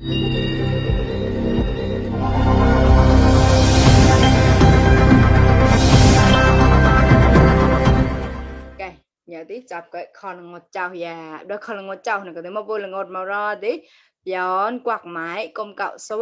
nhớ tí chập cái con ngọt chào ya đó con ngọt chào này có thể mà vui là ngọt màu ra tí giòn quạt máy công cậu số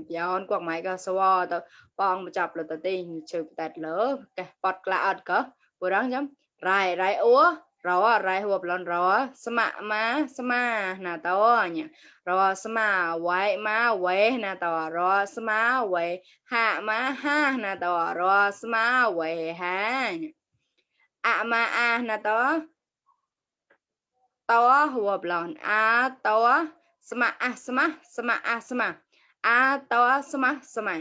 giòn quạt máy có số tao bong mà chập là tao tin chụp tạt lỡ cái bọt là ớt cỡ vừa đó chấm rai rai úa rồi rai hộp lon rồi sma má sma nà tao nhỉ rồi sma quậy má quậy nà tao rồi sma quậy hạ má ha nà tao rồi sma quậy ha ma a na to hùa blon a to sma a sma sma a sma a to sma sma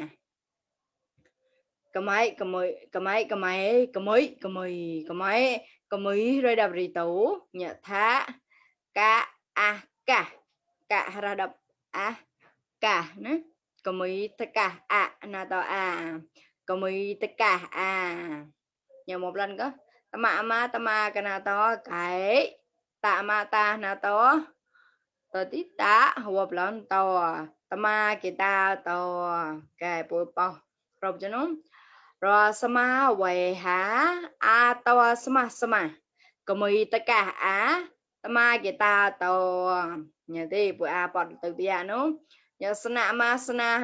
cầm mấy rồi đập rì tủ nhẹ thá ca a ca ra đập a ca nè cầm mấy tất cả a na to a cầm mấy tất cả a nhờ một lần có tama cái nào to cái tạ ma ta nào to to tí tá hộp lon to tama kita to cái bùi bao rồi cho nó rồi sama quầy há a to sama còn mì tất cả á tama kita to nhà đi bùi a bọt từ bia nó nhà sana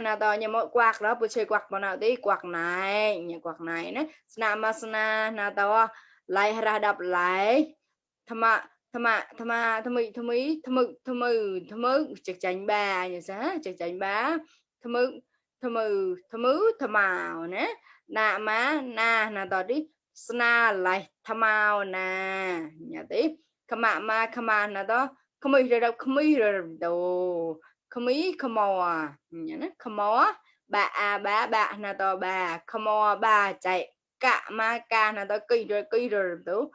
nào to nhà mỗi quạt đó bùi chơi quạt bao nào tí quạt này nhà quạt này nè sana nào to lại ra đập lại thầm trực chánh ba như thế trực chánh ba thầm màu nè nà má na tỏ đi sna lại thầm màu nè nhà tí khama na đó khami rồi đồ khami khamo nhà nó khamo ba na to ba khamo ba chạy cả ma ca na to cây rồi tú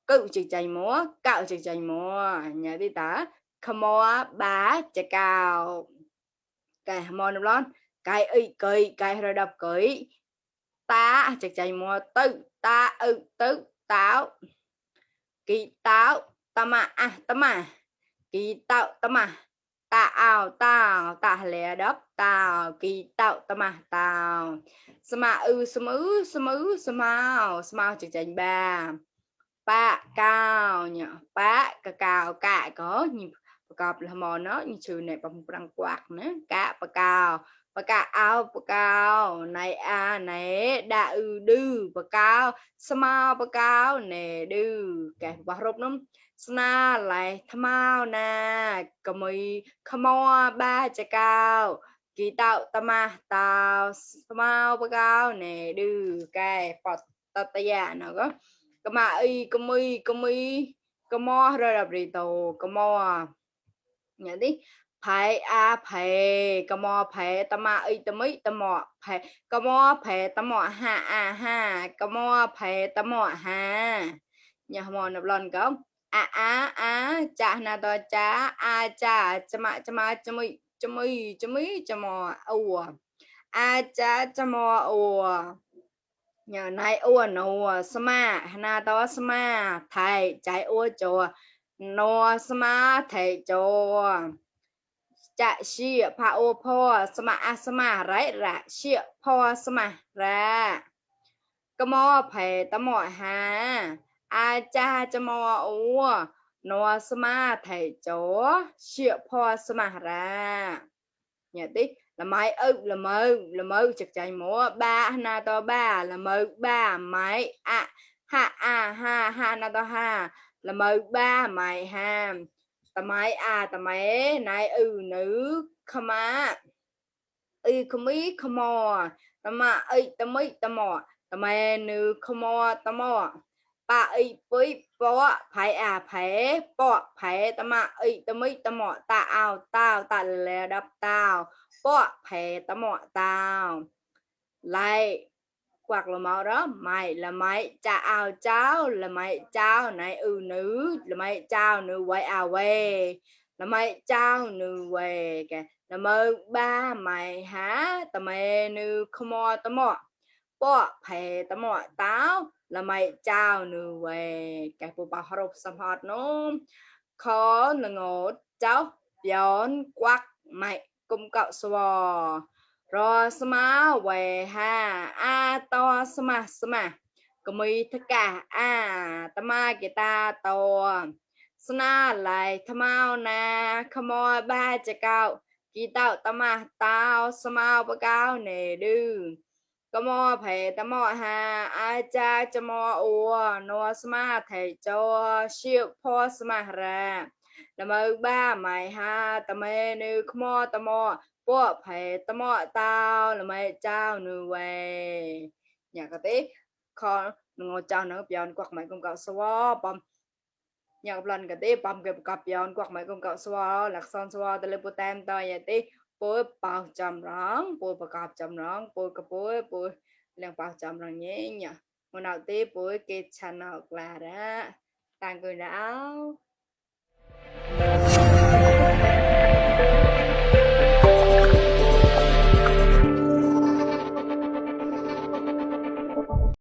cự chỉ chạy múa cạo chỉ chạy múa nhà đi tá khamo ba chạy cao cái mòn lon cái ấy cái rồi đập cưỡi ta chạy chạy múa tự ta tự táo kỳ táo tama kỳ táo tama ta lẻ đắp tao kỳ táo tama tao smao chạy chạy ba cao nhỉ ba cao cả có nhiều cọp là mò nó như trừ này bằng bằng quạt nữa cả ba cao này a này đã đư ba cao small ba cao nè đư cái bà rộp nó sna lại thao nè cầm khamo ba cha cao kỳ tạo tama tao small ba cao nè đư cái phật tataya nó có kamo rồi đập rì tù kamo nhớ đi phải kamo phải tama tami tamo phải kamo phải tamo ha kamo phải tamo ha nhà mòn nộp lần không cha na to cha cha chama chamo ua cha chamo ua nhà này ua nô sama na to sama thầy chạy ua chùa nô sama thầy chùa chạy xia pa ô po sama right ra xia po sama ra kamo phải tamo ha cha chamo ua nô sama thầy chùa xia po sama ra nhà tí là máy là mơ trực chạy múa ba na to ba là mơ ba máy ha na to ha là mơ ba mày ha tà máy này nữ khama khami khamo tama tamo tama nữ khamo tamo ba với bó phải tama tamo tao là đập tao bó phải tamo tao lại quạt là màu đó mày là mày cháu là mày cháu này nữ là mày cháu nữ quay về là mày cháu nữ về kìa là mơ ba mày há tà mày nữ khamo tamo bó phải tamo tao là mày cháu nữ về cái bộ bảo hợp xâm hoạt nó khó là ngộ cháu bón quắc mày cung cậu sò ro sma về ha a to sma kami tất cả tama kita to sna lại thamao na khamo ba chà cao kỳ tạo tama tao smao ba cao nè đư kamo phải tamo ha a cha chamo ua no sma thầy cho siêu po sma ra làm ơn ba mày ha tao mê nữ khamo tamo bộ phải tamo tao là mày trao nữ về nhà cái tí con ngồi chào nó bèn quạt mày cùng cậu xóa bom nhà lần cái tí bom cái cặp bèn quạt mày cùng cậu xóa lạc son xóa tao lấy bút tem tao vậy tí bôi bao chầm rong bôi bao cặp chầm rong bôi cái bôi liền bao chầm rong nhé nhở một nào tí bôi cái channel là đó tàn cười đảo